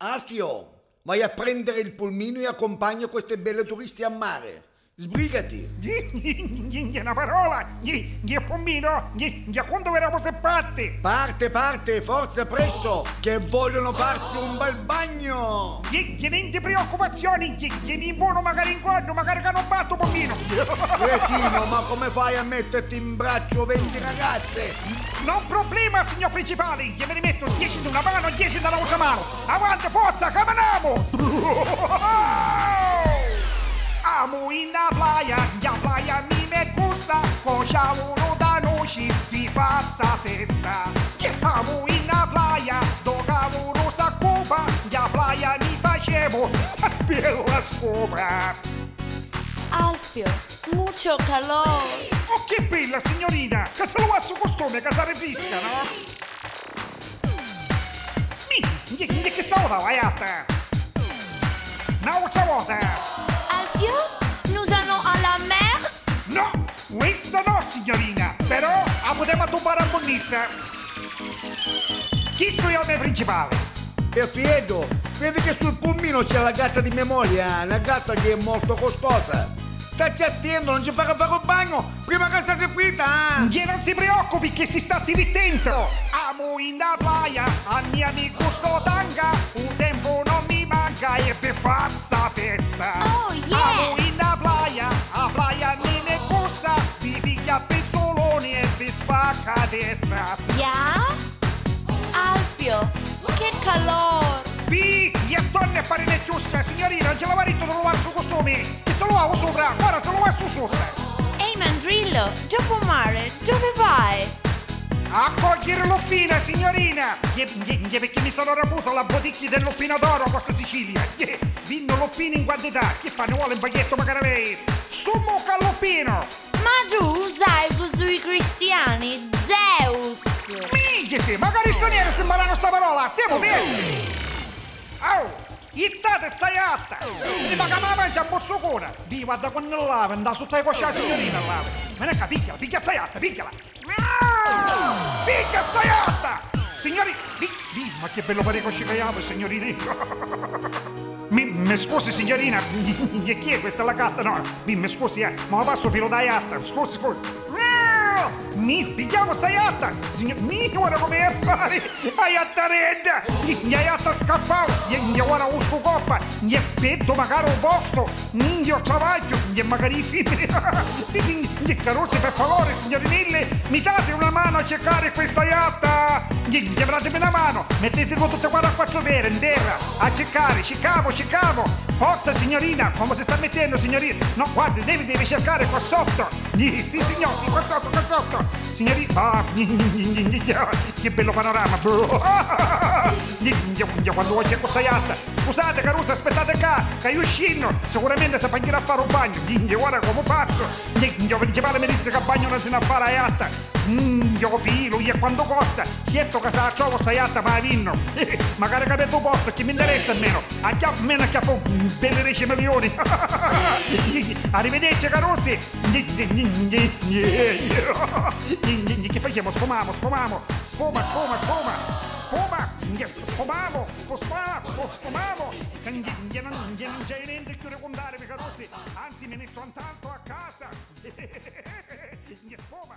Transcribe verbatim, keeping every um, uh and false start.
Alfio, vai a prendere il pulmino e accompagna queste belle turiste a mare. Sbrigati! Nchi, nchi, nchi, nchi, na parola! Nchi, nchi, pulmino! Nchi, nchi, a quantu viramu si parti! Parte, parte, forza, presto, che vogliono farsi un bel bagno! Nchi, nchi, nenti preoccupazioni, nchi, nchi, mi imponu macari incontru, macari ca non battu, pulmino! Cretino, ma come fai a metterti in braccio venti ragazze? Non problema, signor principale, nchi, mi rimetto dieci da una mano, dieci da l'autra mano! Avanti, forza, caminamu! Amu in a playa, a playa mi me gusta, co ciavuru da noci vi fazza festa. Amu in a playa, do cavuru s'accupa, a playa ni facemu bella scopa. Alfio, mucho calor. Oh, che bella signorina, ca se lu va su costume ca s'arrifrisca, no? Mi, nchi, nchi, chi sta vota, vaiata? N'autra vota! Alfio, nous allons à la mer? No, questa no, signorina, però a putemu addubbari a munnizza. Chistu è u me principale. Perfieddo, vedi che sul pulmino c'è la gatta di memoria, una gatta che è molto costosa. Stacci attento, non ci fare fare un bagno prima che si arrifridda, ah! Nchi, non si preoccupi che si sta divertendo! Amu in a playa, a mia mi gusto tanga, u tempo non mi manca e vi fazza festa! Oh, yes! Amu in a playa, a playa mi ne gusta, vi piglia pezzoloni e vi spacca a testa! Yeah? Alfio, che calor! Pi, e torna a fari na ciuscia, signorina, non ci l'avarì tu truvari su costumi! Chi se lu havu supra, ora se lu vestu sutta! Ehi, mandrillo, dopo mare, dove vai? A cogliere l'oppina, signorina! Nchi, nchi, nchi, perché mi sono raputo la boticchia dell'oppina d'oro a Corso Sicilia! Nchi, vinno l'oppina in quantità, chi fa, ne vuole un pacchetto magari lei? Su mucca all'oppino! Ma tu sai cu sui cristiani? Zeus! Minchia sì, macari stranieri si imparano sta parola, siamo messi! Au! Jittate sta jatta! Mi paga ma mancia a mozzucona! Vi guarda quannu lava, nda sutta i coscia signorina lava! Ma ne ca, pigghiala, pigghia sta jatta, pigghia! Pigghia sta jatta! Signori, vi, vi, ma che bello pareco ci caiamo, signorina! Mi, mi scusi, signorina, e chi è questa la gatta? No, mi, mi scusi, eh, ma passo filo da jatta, scusi, scusi. Mi, pigghiamo sta jatta! Signor, mi, ora come è fare? A jattaredda! Gna jatta scappau! Gna ora uscu coppa! Gna peddu magari u posto! Ninghi o travagghiu! Gna magari i fimmini! Gna carusi, per favore, signorinille, mi date una mano a cercare questa jatta! Gna datemi una mano! Mettetelo tutte quante a quattro pere, in terra, a cercare, cercavo, cercavo! Forza, signorina, come si sta mettendo, signorina? No, guardi, devi, devi cercare qua sotto! Sì, signor, sì, qua sotto, qua sotto! Signorina, ah, che bello panorama! Quando oggi è questa jatta! Scusate, carusa, aspettate qua, che io scinno! Sicuramente si fa ghiri a fare un bagno! Ora come faccio? Il principale mi disse che bagno non si ne fa a jatta! Io pilu, e quanto costa? Certo che se la trovo sta jatta, ma la vinno! Magari capite un posto, che mi interessa almeno! Acchiappo, meno acchiappo, belli dieci milioni! Arrivederci, carusi! Che facciamo? Spumamo, spumamo, spuma, spuma, spuma, spuma, spumamo, spu-, spuma, spu-, spumamo, che non c'è niente più da contare, carusi, anzi me ne sto andando a casa, spuma,